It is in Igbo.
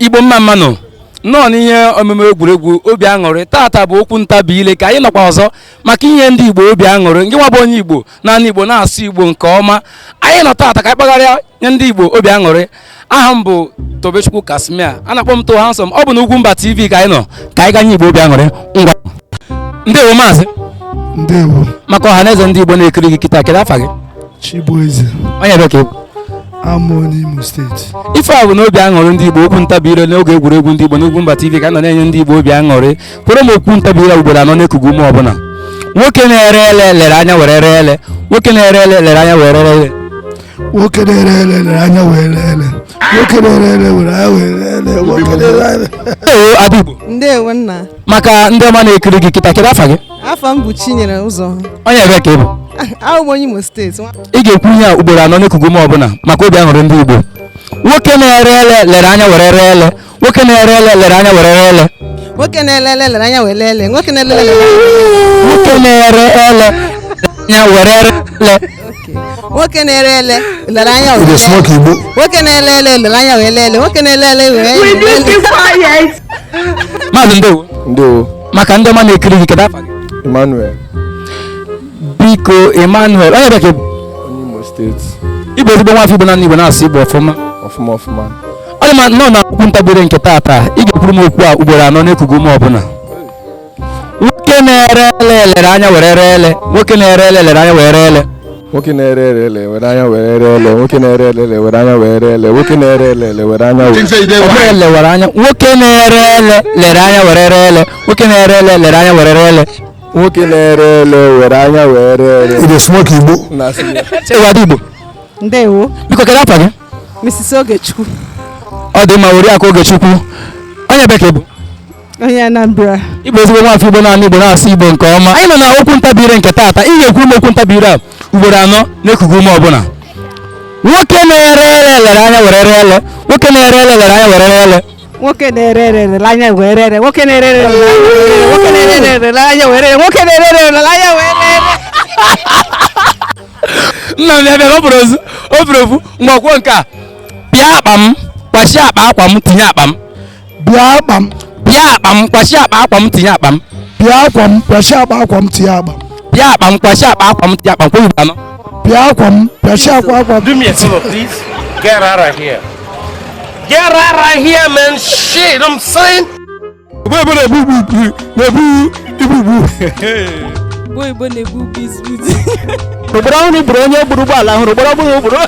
Igbo mma mma nụ nnọọ n'ihe omume egwuregwu obi aṅụrị. Tata bụ okwu ntabi ile ka anyị nọkwa ọzọ maka inye ndị Igbo obi aṅụrị. Ngị nwa bụ onye Igbo naanị Igbo na-asụ Igbo nke ọma, anyị nọ tata ka anyị kpagharịa nye ndị Igbo obi aṅụrị. Aha m bụ Tobechukwu Kasmia, a na-akpọ m To Handsome. Ọ bụ na Ugwumba TV ka anyị nọ ka anyị ganye Igbo obi aṅụrị. Ngwa, ndewo maazị. Ndewo. Maka ọha na eze ndị Igbo na-ekiri gị kịta, kedu afa gị? Chibueze. Onye ebe ka ị bụ? Amụ n'Imo Steeti. Ife a bụ n'obi aṅụrị ndị Igbo, okwu ntabi ire n'oge egwuregwu ndị Igbo n'Ugwumba TV ka a nọ na-enye ndị Igbo obi aṅụrị. Kwere m okwu ntabi ire ugboro anọ n'ekugu ume ọbụla. Nwoke na-ere ele lere anya were ree ele. Nwoke na-ere ele lere anya were ree ele. Nwoke na-ere ele lere anya were ele. Nwoke na-ere ele were anya were ele. Nwoke na-ere ele. Ndewo, ada Igbo. Ndewo nna. Maka ndị ọma na-ekiri gị kịta, kedu afa gị? Afa m bụ Chinyere Ụzọ. Onye ebe ka ị bụ? Ahụ m onye Imo Steeti. Ị ga-ekwu ihe a ugboro anọ n'ekugu ume ọbụla maka obi aṅụrị ndị Igbo. Nwoke na-ere ele lere anya were ree ele. Nwoke na-ere ele lere anya were ree ele. Nwoke na-ele ele lere anya were ele. Nwoke na-ele ele lere anya. Nwoke na-ere ele anya were ele. Okay. Nwoke na-ere ele lere anya were ele. Nwoke na-ele ele lere anya were ele. Nwoke na-ele ele were ele. Maazị, ndewo. Ndewo. Maka ndị ọma na-ekiri gị, kedu afa gị? Emmanuel. Biko, Emmanuel, onye ebe ka ị bụ? Onye Imo Steeti. Igbo, ezigbo nwafọ Igbo na Igbo na-asụ Igbo ọfụma. Ọfụma ọfụma. Ọ dị mma. Nnọọ na okwu ntabire nke tata, ị ga-ekwuru m okwu a ugboro anọ n'ekugu ume ọbụla. Nwoke na-ere ele lere anya were ree ele. Nwoke na-ere ele lere anya were ele. Nwoke na-ere ere ele were anya were ere ele. Nwoke na-ere ele ele were anya were ele. Nwoke na-ere ele ele were anya were Ọ bụrụ ele were anya. Nwoke na-ere ele lere anya were ree ele. Nwoke na-ere ele lere anya were ree ele. Nwoke na-ere ele were anya were ele. Na-asị ya. Ewu, ada Igbo. Ndewo. Biko, kedu afa gị? Mrs. Ogechukwu. Ọ dị mma, Oriakụ Ogechukwu, onye ebe ka ị bụ? Onye Anambra. Igbo, ezigbo nwafọ Igbo na-anụ Igbo na-asụ Igbo nke ọma. Anyị nọ na okwu ntabire nke taata. Ị ga-ekwu m okwu ntabire a ugboro anọ n'ekugu ume ọbụla. Nwoke na-ere ele lere anya were ree ele. Nwoke na-ere ele lere anya were ree ele. Nwoke na-ere ere lere anya were ere. Nwoke na-ere ere lere anya were ere. Nwoke na-ere ere lere anya were ere. Nwoke na-ere ere lere anya were ere. Nna m, ya bịa, ọ bụrụ ozu o buru ofu mgbe nke a. Pịa akpa m, kwachie akpa akwa m, tinye akpa m. Bịa akpa m. Pịa akpa m, kwachie akpa akwa m, tinye akpa m. Pịa akwa m, pịachie akpa akwa m, tinye akpa m. Pịa akpa m, kwachie akpa akwa m, tinye akpa m. Kwuo ugboro anọ. Pịa akwa m, pịachie akwa akwa m. Do me a favor, please. Get out of here. Get out of here, man. Shit, I'm saying. Igbo na-ebu ibu na-ebu ibu ibu. Igbo Igbo na-ebu biscuit. Ugboro ọhụrụ bụrụ onye gburu ụgbọala hụrụ ugboro ọhụrụ bụrụ.